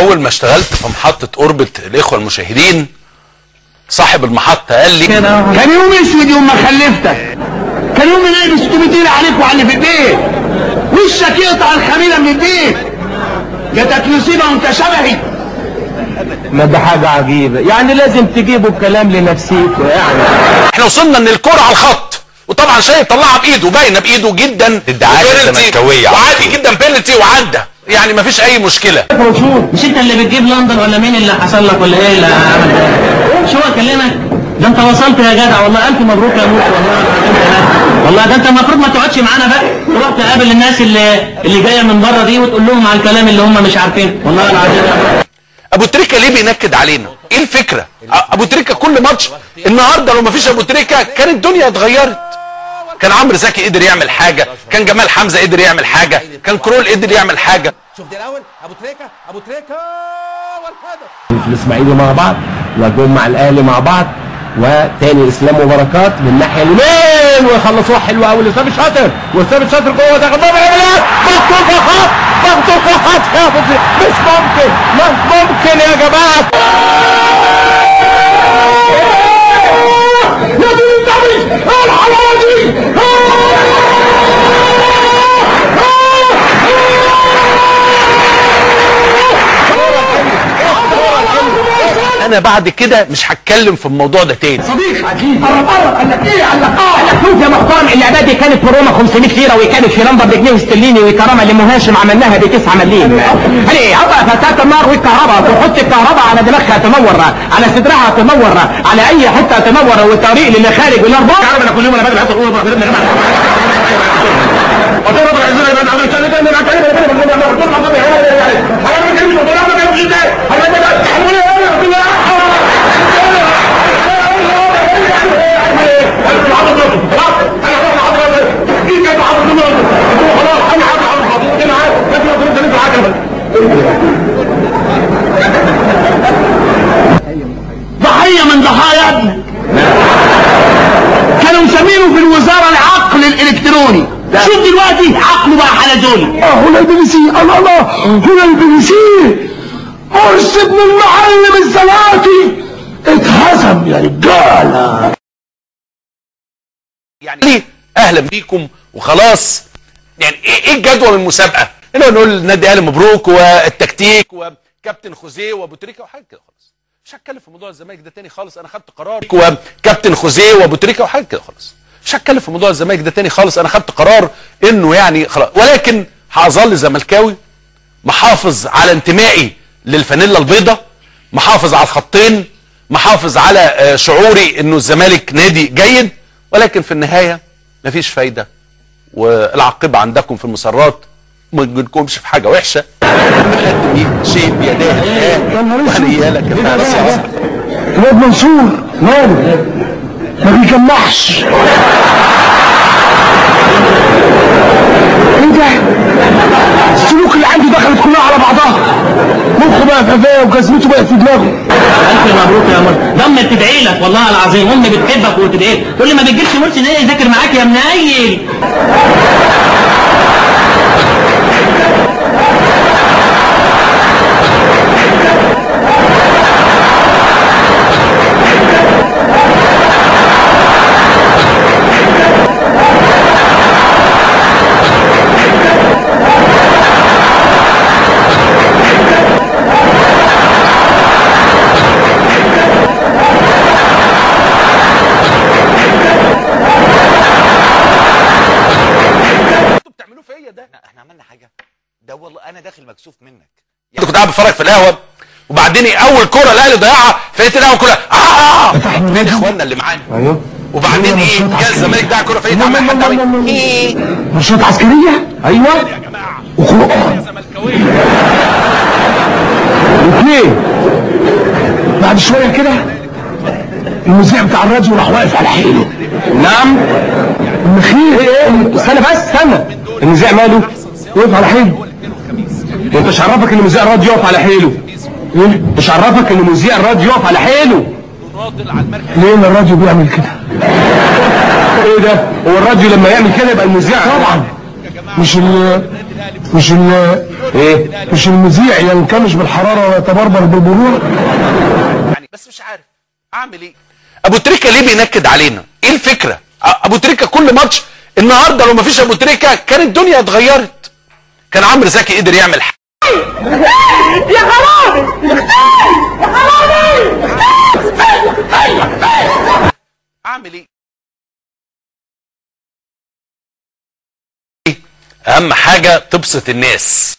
اول ما اشتغلت في محطة اوربت الاخوة المشاهدين، صاحب المحطة قال لي كان يوم اسود يوم ما خلفتك، كان يوم نايم 600 ليرة عليك وعلى اللي في البيت، وشك يقطع الخميره من البيت، جاتك نصيبه وانت شبهي. ما ده حاجة عجيبة، يعني لازم تجيبوا الكلام لنفسيكوا يعني. احنا وصلنا ان الكره على الخط، وطبعا شايف طلعها بايده، باينة بايده جدا، الدعاية الزملكاويه وعادي جدا، بينالتي وعدى، يعني مفيش اي مشكلة. مش انت اللي بتجيب لندن ولا مين اللي حصل لك ولا ايه اللي عمل ده؟ مش هو كلمك؟ ده انت وصلت يا جدع، والله الف مبروك يا موسى، والله والله ده انت المفروض ما تقعدش معانا بقى، تروح تقابل الناس اللي جاية من بره دي وتقول لهم على الكلام اللي هم مش عارفينه، والله العظيم. ابو تريكه ليه بينكد علينا؟ ايه الفكرة؟ ابو تريكه كل ماتش النهارده لو مفيش ابو تريكه كان الدنيا اتغيرت. كان عمرو زكي قدر يعمل حاجة، كان جمال حمزة قدر يعمل حاجة، كان كرول قدر يعمل حاجة. شوف دي الاول، ابو تريكه، ابو تريكه والهدف. في الاسماعيلي مع بعض، وجم مع الاهلي مع بعض، وتاني اسلام وبركات من الناحية اليمين، ويخلصوها حلوة قوي لسامي شاطر، وسامي شاطر جوه داخل مخطوفه خط، مخطوفه خط يا مش ممكن، مش ممكن يا جماعة. يا دين النبي ايه الحلاوة دي؟ انا بعد كده مش هتكلم في الموضوع ده تاني. صديق عجيب، قرب قرب، قال لك ايه؟ قال لك اه، قال لك شوف يا محترم، اللعبات دي كانت في روما 500 ليرة، وكانت في لندن بجنيه استرليني، وكرامة لام هاشم عملناها ب 9 مليم. ليه؟ فتاة النار والكهرباء، تحط الكهرباء على دماغها تنور، على صدرها تنور، على اي حتة تنور، والطريق للي خارج والاربعة. كهرباء انا كل يوم انا بدري احط ضحية من ضحايا ابنك. كانوا مسمينه في الوزارة العقل الالكتروني، شوف دلوقتي عقله بقى حلزوني. هنا البي بي سي، الله الله، هنا البي بي سي، قرص ابن المعلم الزلاتي اتهزم يا رجاله. يعني ليه؟ اهلا بيكم وخلاص. يعني ايه الجدول المسابقة؟ هنا نقول النادي الاهلي مبروك، والتكتيك، وكابتن خوزيه وابو تريكه وحاجه كده خلاص. مش هتكلم في موضوع الزمالك ده تاني خالص، انا خدت قرار. وكابتن خوزيه وابو تريكه وحاجه كده خلاص. مش هتكلم في موضوع الزمالك ده تاني خالص، انا خدت قرار انه يعني خلاص، ولكن هظل زملكاوي، محافظ على انتمائي للفانيلا البيضاء، محافظ على الخطين، محافظ على شعوري انه الزمالك نادي جيد، ولكن في النهاية مفيش فايده، والعاقبة عندكم في المسرات، ما تجيلكمش في حاجة وحشة. خدت شيء بيداه وهنيالك يا فارس يا عصر. الواد منصور ماله؟ ما بيجمعش. ايه ده؟ السلوك اللي عنده دخلت كلها على بعضها، مخه بقى في قفاه وجزمته بقت في دماغه. الف مبروك يا مرسي، ده امي بتدعي لك والله العظيم، امي بتحبك وبتدعي لك، تقول لي ما بتجيبش مرسي ليه يذاكر معاك يا منيل. احنا عملنا حاجة ده والله، انا داخل مكسوف منك. كنت قاعد بتفرج في القهوة، وبعدين اول كورة الاهلي ضيعها، فلقيت القهوة كلها فين اخواننا اللي معانا؟ ايوه. وبعدين ايه جه الزمالك ضيع كورة، فلقيت عمل حد عمل ايه؟ مرشات عسكرية، ايوه، يا جماعة وقران اثنين. بعد شوية كده المذيع بتاع الراديو راح واقف على حيله. نعم النخيل. ايه استنى بس استنى، المذيع ماله؟ وقف على حيله. انت مش عرفك ان مذيع الراديو يقف على حيله؟ ايه؟ مش عرفك ان مذيع الراديو يقف على حيله؟ ليه الراديو بيعمل كده؟ ايه ده؟ هو الراديو لما يعمل كده يبقى المذيع؟ طبعا. مش مش ايه؟ مش المذيع ينكمش بالحرارة ويتبربر بالبرور يعني. بس مش عارف اعمل ايه. ابو تريكه ليه بينكد علينا؟ ايه الفكرة؟ ابو تريكه كل ماتش النهارده لو ما فيش ابو تريكه كان الدنيا اتغيرت. كان عمرو زكي قدر يعمل حاجة. يا خرابي يا خرابي. اعمل ايه؟ اهم حاجة تبسط الناس.